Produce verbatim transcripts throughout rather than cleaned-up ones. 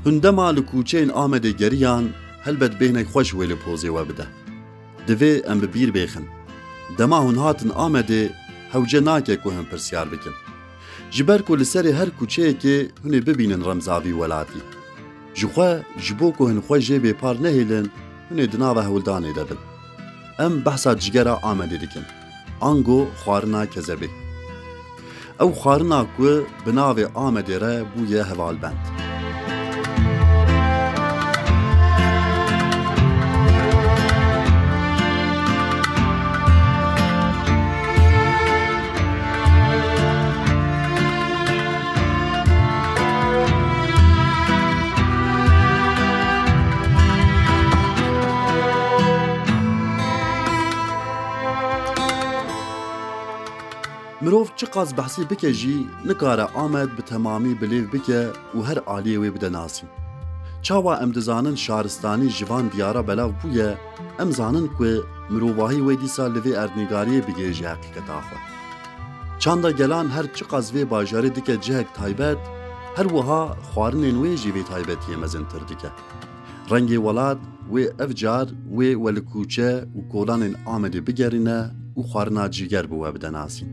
Hûn dema li kûçeyên Amedê geriyan, helbet bêhnek xweş wê li pozê we bide. Divê em bi bîr bêxin. Dema hûn hatin Amedê, hewce nake ku hûn pirsyar bikin. Ji ber ku li serê her kûçeyekê hûn ê bibînin remza vî welatî. Ji xwe, ji bo ku hûn xwe jê bêpar nehêlin, hûn ê di nava hewldanê de bin. Em behsa cigera Amedê dikin. Ango xwarina kezebê. Ew xwarina ku bi navê Amedê re bûye hevalbend. Mirov çiqas behsê bike jî, nikare Amed bi temamî bi lêv bike û her aliyê wê bide nasîn. Çawa em dizanin şaristanî ji van diyara belav bûye, em zanin ku mirovahî wê dîsa li vê erdnîgariyê bigihêje heqîqeta xwe. Çanda gelan her çiqas vê bajarê dike cihek taybet, her wiha xwarinên wê jî vê taybetiyê mezintir dike. Rengê welat wê ev car wê we li kûçe û kolanên Amedê bigerîne û xwarina cîger bi we bide nasîn.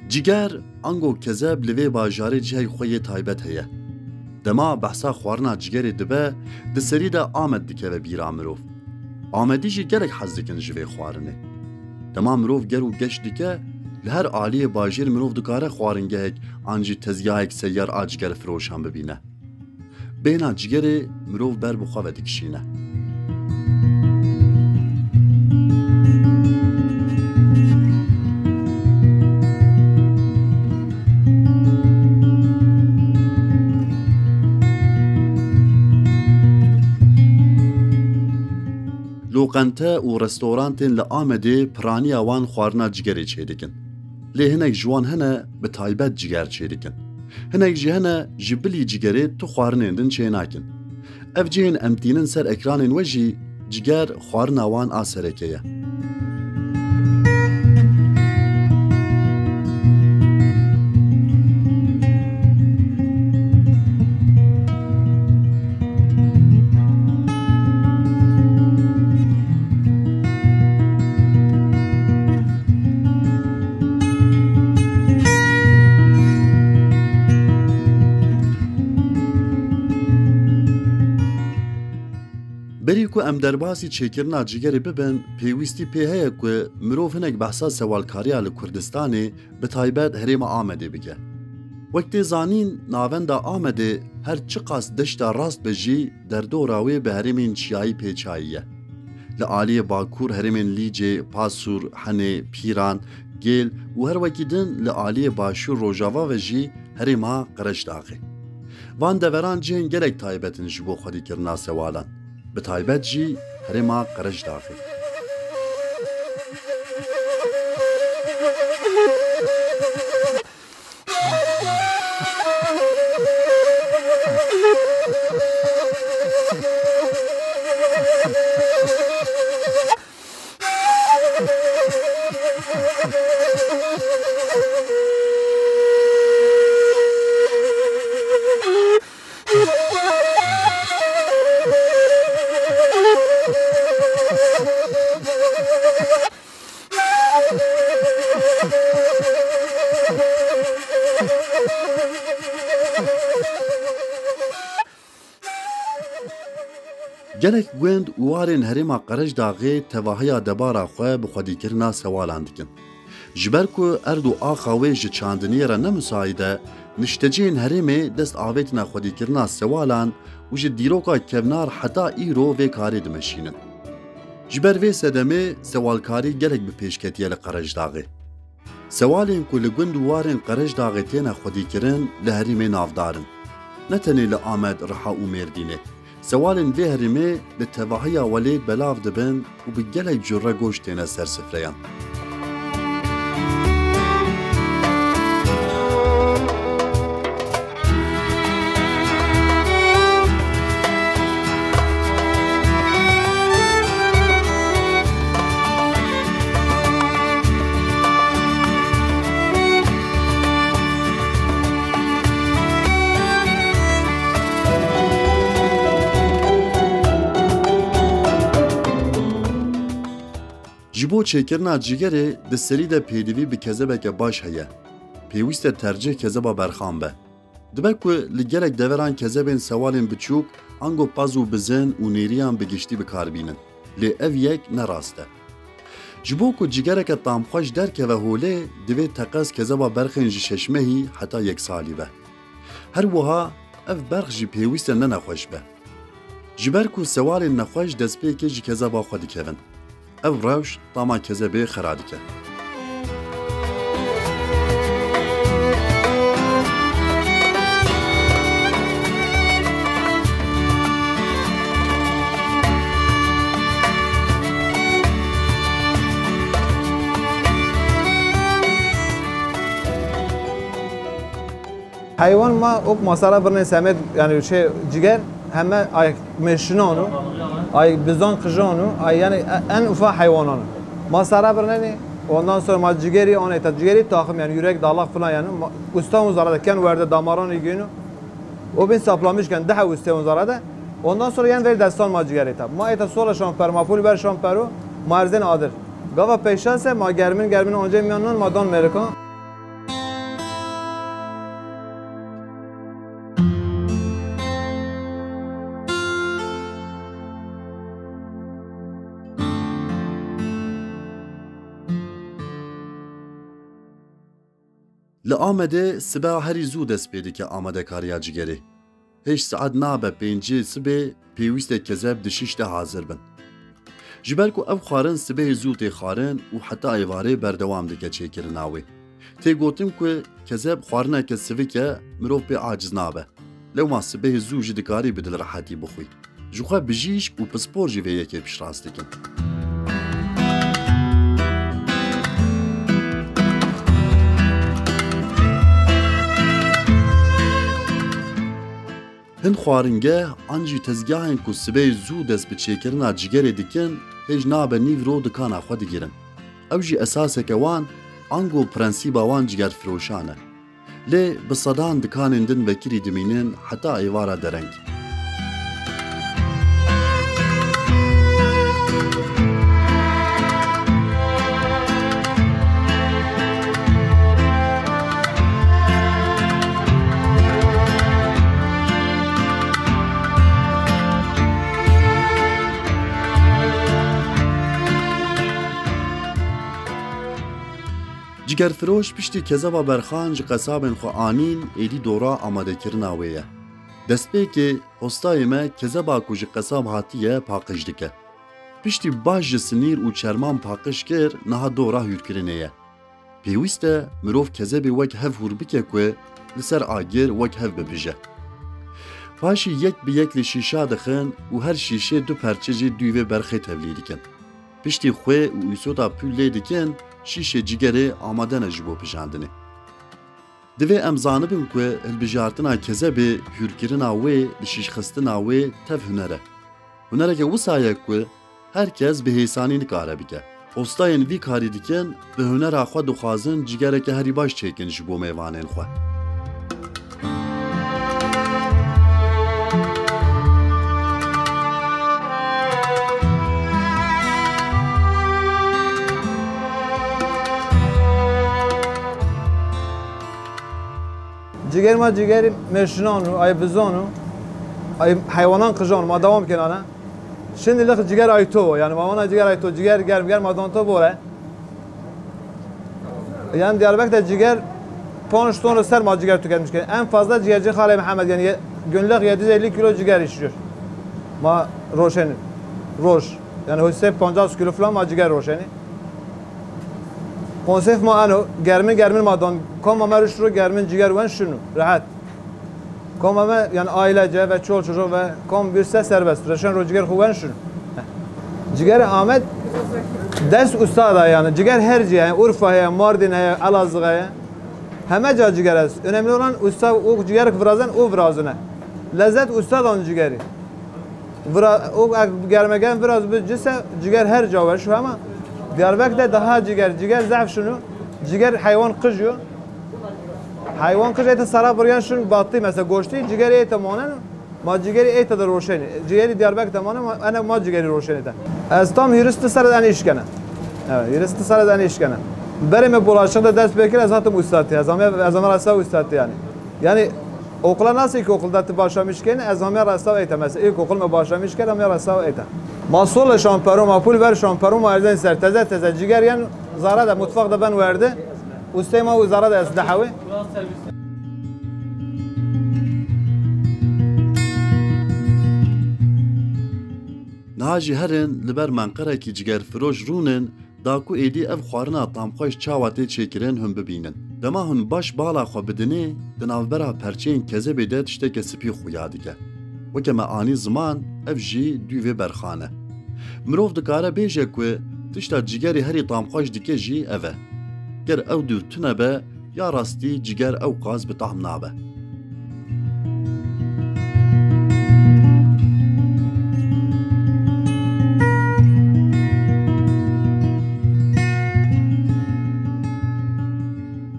Cîger, ango kezeb li vê bajarê cihek xwe yê taybet heye. Dema behsa xwarina cigerê dibe, di serî de Amed dikeve bîra mirov. Amedî jî gelek hez dikin ji vê xwarinê. Dema mirov ger û geş dike, li her aliyê bajêr mirov dikare xwaringehek an jî tezgahek seyyar a cigerfiroşan bibîne. Bêhna cigerê mirov ber bi xwe ve dikişîne. Loqente û restorantên li Amedê piraniya wan xwarina cigerê çêdikin. Lê hinek ji wan hene bi taybet ciger çêdikin. Hinek jî hene ji bilî cigerê tu xwarinên din çênakin. Ev cihên em tînin ser ekranên we jî ciger xwarina wan a sereke ye. Berî ku em derbasî çêkirina cigerê bibin, pêwîstî pê heye ku mirov hinek behsa sewalkariya li Kurdistanê, bi taybet herêma Amedê bike. Wek tê zanîn, navenda Amedê her çiqas deşta rast be jî, derdora wê bi herêmên çiyayî pê çayî ye. Li aliyê bakur herêmên Lîcê, Pasûr, Henê, Pîran, Gêl û her wekî din li aliyê başûr rojava ve jî herêma Qereçdaxê. Van deveran cihên gelek taybet in ji bo xwedîkirina sewalan. Bi taybet jî herêma Qereçdaxê. Gelek gund û warên herêma Qereçdaxê tevahiya debara xwe bi xwedîkirina sewalan dikin. Ji ber ku erd û axa wê ji çandiniyê re ne misayîd e, nişteciyên herêmê dest avêtine xwedîkirina sewalan û ji dîroka kevnar heta îro vê karê dimeşînin. Ji ber vê sedemê sewalkarî gelek bi pêş ketiye li Qereçdaxê. Sewalên ku li gund û warên Qereçdaxê têne xwedîkirin li herêmê navdar in. Ne tenê li Amed, Riha û Mêrdînê. Sewalên vê herêmê li tevahiya welêt belav dibin û bi gelek cure goş têne ser sifreyan. Ji bo çêkirina cigerê di serî de pêdivî bi kezebeke baş heye. Pêwîst e tercih kezeba berxan be. Dibe ku li gelek deveran kezebên sewalên biçûk ango pez û bizin û nêriyan bi giştî bi kar bînin. Lê ev yek ne rast e. Ji bo ku cigereke tamxweş derkeve holê, divê teqez kezeba berxên ji şeş mehî heta yek salî be. Her wiha ev berx jî pêwîst e ne nexweş be. Ji ber ku sewalên nexweş destpêkê ji kezeba xwe dikevin. Ev rewş tama kezebê xera dike. Heywan ma ok masara birnê semed, yani şey, ciger, heme ay meşinan û ay bizan qijan û ay yani en ufa heywanan. Masara birneni, ondan sonra ma cigeri aneta, cigeri takım yani yürek, dalak falan yani. Ma, usta û zara de ken werde damaran giyinu. O bin saplamış ken daha usta û zara de. Ondan sonra yani ver destan ma cigeri ta. Ma eta sola şan per, ma pul ber şan peru, ma erzen adir. Gava peşa se ma germin germin onca miyanan ma don Merika. Li Amedê sibeha herî zû dest pê dike amadekariya cigerê. Hêj saet nabe pêncê sibê pêwîst e kezeb di şîş de hazir bin. Ji ber ku ev xwarin sibehê zû tê xwarin û heta êvarê berdewam dike çêkirina wê. Tê gotin ku kezeb xwarineke sivik e, mirov pê aciz nabe. Lewma sibehê zû jî dikarî bi dilrehetî bixwî. Ji xwe bijîşk û pispor jî vê yekê piştrast dikin. Hin xwaringeh an jî tezgahên ku sibê zû dest bi çêkirina cigerê dikin, hêj nabe nîvro dikana xwe digirin. Ew jî esaseke wan, ango prensîba wan cigerfiroşan e. Lê bi sedan dikanên din vekirî dimînin heta êvara dereng. Cigerfiroş piştî kezeba berxan ji qesabên xwe anîn, êdî dora amadekirina wê ye. Destpêkê, hostayê me kezeba ku ji qesab hatiye paqij dike. Piştî baş ji sinîr û çerman paqij kir, niha dora hûrkirinê ye. Pêwîst e mirov kezebê wek hev hûr bike ku li ser agir wek hev bipije. Paşî yek bi yek li şîşa dixin û her şîşê du perçe jî dûyê vê berxê tevlî dikin. Piştî xwê û îsota pûl lê dikin, şîşê cigerê amade ne ji bo pijandinê. Divê em zanibin ku hilbijartina kezebê, hûrkirina wê, li şîşxistina wê tev huner e. Hunereke wisa ye ku her kes bi hêsanî nikare bike. Ostayên vî karî dikin, bi hunera xwe dixwazin cigereke herî baş çêkin ji bo mêvanên xwe. Ciger ma cigerî meşinan û ay bizan û ay heywanan qijan û ma dewam kenane. Şimdi lix ciger ay to, yani ma wana ciger ay to, ciger germ, germ ma dan to bore. Yani Diyarbekir'de ciger panc ton ser ma ciger tüketmiş. En fazla cigerci Xalê Mehmet, yani ye-, günlük yedi yüz elli kilo ciger işliyor. Ma roşeni, roş. Yani hosep pancas kilo falan ma ciger roşeni. Konsef ma ano, germin germin ma dan, koma me ruşt ro germin ciger wen şunu, rahat. Koma me, yani ailece ve çol çocuğu ve kom bir ses serbest. Reşen ro ciger xu wen şunu. Ciger Ahmet dest ustada yani. Ciger her ci yani. Urfa ya, Mardin ya, Elazığ ya. Heme ca ciger ez. Önemli olan usta o ciger virazen o virazune. Lezzet ustadan cigeri. Vira, o germegen biraz bir cise ciger her ca weş ama Diyarbekir'de daha ciger, ciger zayıf şunu. Ciger hayvan kızıyor. Hayvan kızıyor ete sara buryan şunu battı mesela goştu ciger ete manen. Ma cigeri ete de roşeni. Cigeri Diyarbekir'de manen ma, ene ma cigeri roşeni de. Ez tam hürüstü sara en iş gene. Evet, yirmi sal ez enê şikene. Berê me bulaşık de dest pê kir, ez hatim ustatî. Ez ame, ez ame resa ustatî yani. Yani okula nasıl ki okulda ti başlamış kene, ez ame resa eyte mesela. İlk okul me başlamış kene, ame resa eyte. Ma sol şamperoma, pul ver şamperoma erzen ser. Teze teze ciger yen zara da mutfak da ben verdi. Ustay ma u zara da ez dehawî. Niha jî herin li ber menqerekî cigerfiroj rûnin, da ku êdî ev xwarina tamxweş çawa tê çêkirin hûn bibînin. Dema hûn baş bala xwe bidinê, di navbera perçeyên kezebê de tişteke spî xuya dike. Weke me anî ziman, ev jî dûvê berxan e. Mirov dikare bêje ku tişta cigerê herî tamxweş dike jî ev e. Ger ew dûv tune be, ya rastî ciger ew qas bi tahm nabe.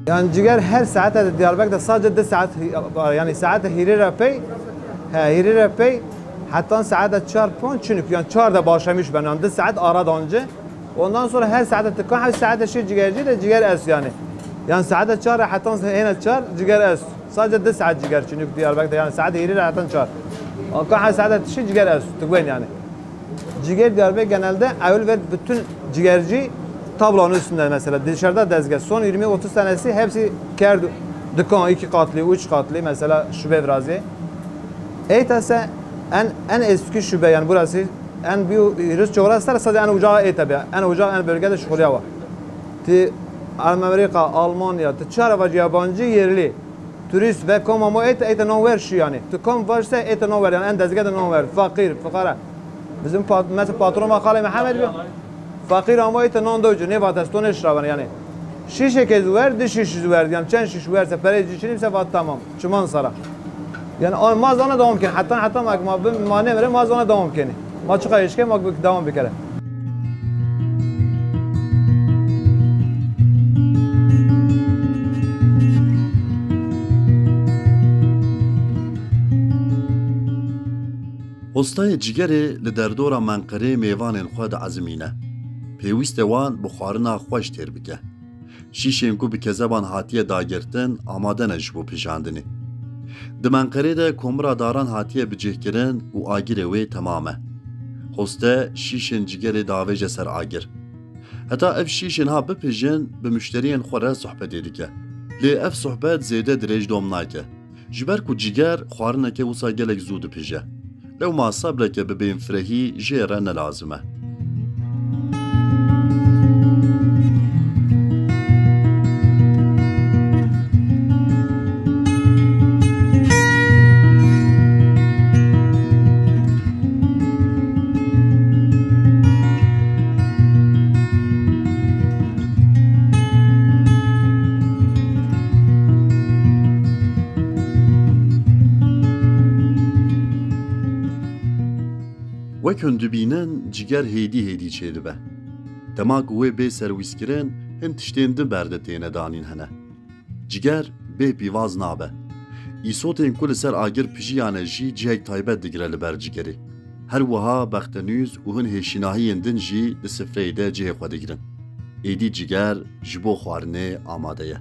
Yani ciger her saete de Diyarbekir de sadece di saet, yani saete hîrê re pey, he, hîrê re pey, heta saete çar, panc çinük, yani çar de başlamış ben, yani di saet ara danci. Ondan sonra her saate tıkan, her saate şey cigerci de ciger es yani. Yani saate çar, heta hene çar ciger es. Sadece di saet ciger çünkü Diyarbakır'da yani saat hîrê re heta çar. Aka her saate tişi ciger es, tıkwen yani. Ciger Diyarbakır genelde evvel ver bütün cigerci tablanın üstünde mesela. Dışarıda dezge. Son yirmi otuz senesi hepsi kerd dükkan, iki katlı, üç katlı mesela şube virazi. Eytese en, en eski şube yani burası en büyük Rusça orası sadece en ucağı e tabi. En ucağı en bölgede şuxulya var. Ti Amerika, Almanya, ti çare var yabancı, yerli. Turist ve kom ama et, et non ver şu yani. Tu kom varsa et non ver yani en dezgede non ver. Fakir, fukara. Bizim pat, mesela patron ma Xalê Mehmet bir. Fakir ama et non docu. Ne vatas to ne şravan yani. Şişe kez ver, di şiş ver. Yani çen şiş verse, pere cişinim se vat tamam. Çiman sara. Yani a- ma zana devam ken. Hatta hatta ma, ma, ma ne vere ma zana devam keni. Ma çıka işke ma devam bikere. Hostayê cigerê li derdora Menqerê mêvanên xwe diezimîne. Pêwîst e wan bi xwarina xweş têr bike. Şîşên ku bi kezeban hatiye dagirtin, amade ne ji bo pijandinê. Di Menqerê de komira daran hatiye bicihkirin û agirê wê temam e. Hoste şîşên cigerê davêje ser agir. Heta ev şîşên ha bipijin, bi muşteriyên xwe re sohbetê dike. Lê ev sohbet zêde dirêj dom nake. Ji ber ku ciger xwarineke wisa gelek zû dipije. Lewma sebreke bi bênfirehî jê re ne lazim e. Wek hûn dibînin, ciger hêdî hêdî çêdibe. Dema ku wê bê serwîskirin, hin tiştên din ber de têne danîn hene. Ciger bê pîvaz nabe. Îsotên ku li ser agir pijiyane jî cihek taybet digire li ber cigerê. Her wiha bextenûz û hin hêşînahiyên din jî di sifreyê de cihê xwe digirin. Êdî ciger ji bo xwarinê amade ye.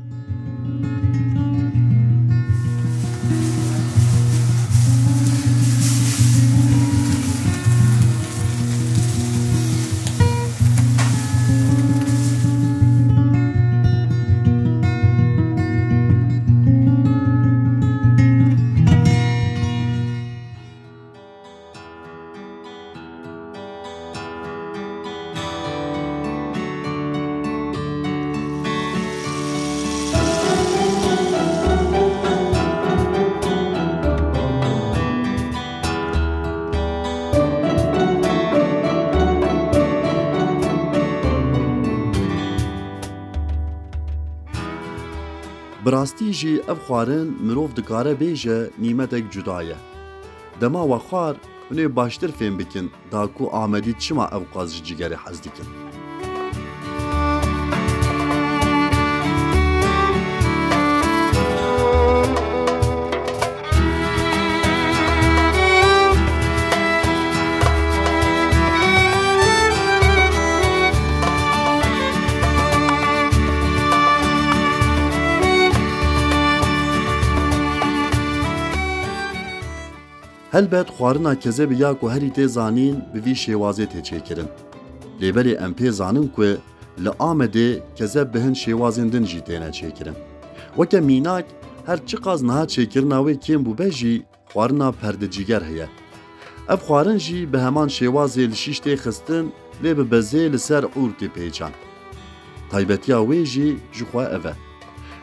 Bi rastî jî ev xwarin mirov dikare bêje nîmetek cuda ye. Dema we xwar, hûn ê baştir fêm bikin da ku Amedî çima ew qas ji cigerê hez dikin. Helbet xwarina kezebê ya ku herî tê zanîn bi vî şêwazê tê çêkirin. Lê belê em pê zanin ku li Amedê kezeb bi hin şêwazên din jî têne çêkirin. Weke mînak, her çiqas niha çêkirina wê kêm bûbe jî, xwarina perde cîger heye. Ev xwarin jî bi heman şêwazê li şîş tê xistin, lê bi bezê li ser ûr tê pêçan. Taybetiya wê jî ji xwe ev e.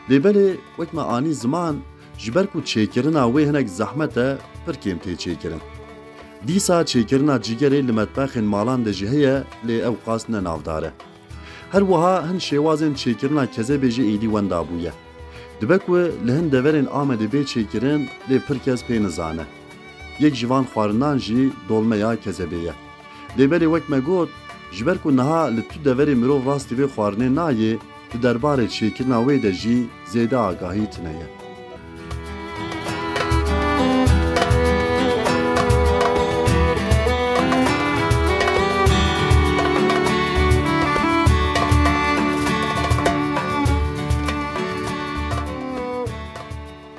Lê belê wek me anî ziman, ji ber ku çêkirina wê hinek zehmet e, pir kêm tê çêkirin. Dîsa çêkirina cîgerê li metbexên malan de jî heye, lê ew qas ne navdar e. Her wiha hin şêwazên çêkirina kezebê jî êdî wenda bûye. Dibe ku li hin deverên Amedê bê çêkirin, lê pir kes pê nizane. Yek ji van xwarinan jî dolmeya kezebê ye. Lê belê wek me got, ji ber ku niha li tu deverê mirov rastî vê xwarinê nayê, di derbarê çêkirina wê de jî zêde agahî tune ye.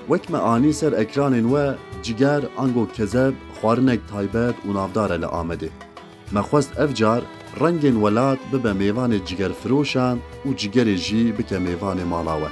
Wek me anî ser ekranên we, ciger ango kezeb xwarinek taybet û navdar e li Amedê. Me xwest ev car rengên welat bibe mêvanê cigerfiroşan û cigerê jî bike mêvanê mala we.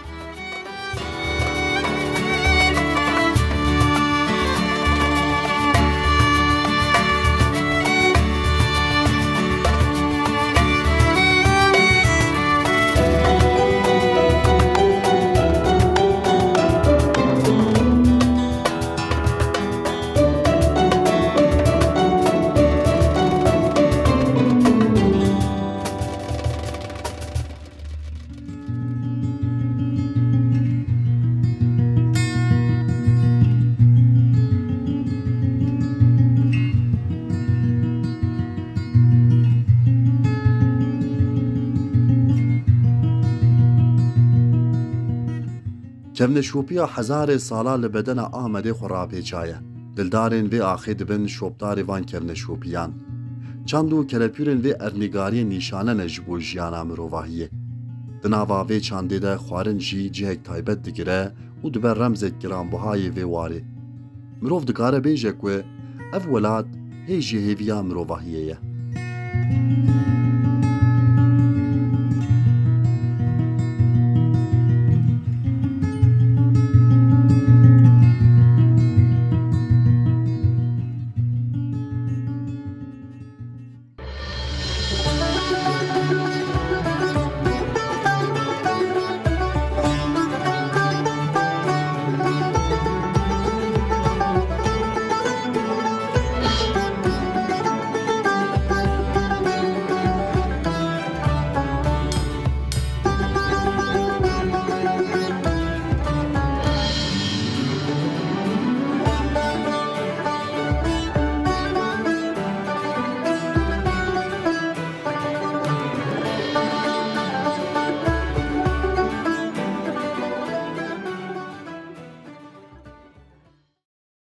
Kevneşopiya hezarê sala li bedena Amedê xwe rapêçaye. Dildarên vê axê dibin şopdarê van kevneşopiyan. Çand û kelepûrên vê erdnîgariyê nîşane ne ji bo jiyana mirovahiyê. Di nava vê çandê de xwarin jî cihek taybet digire û dibe remzek giranbihayê vê warê. Mirov dikare bêje ku ev welat hê jî hêviya mirovahiyê ye.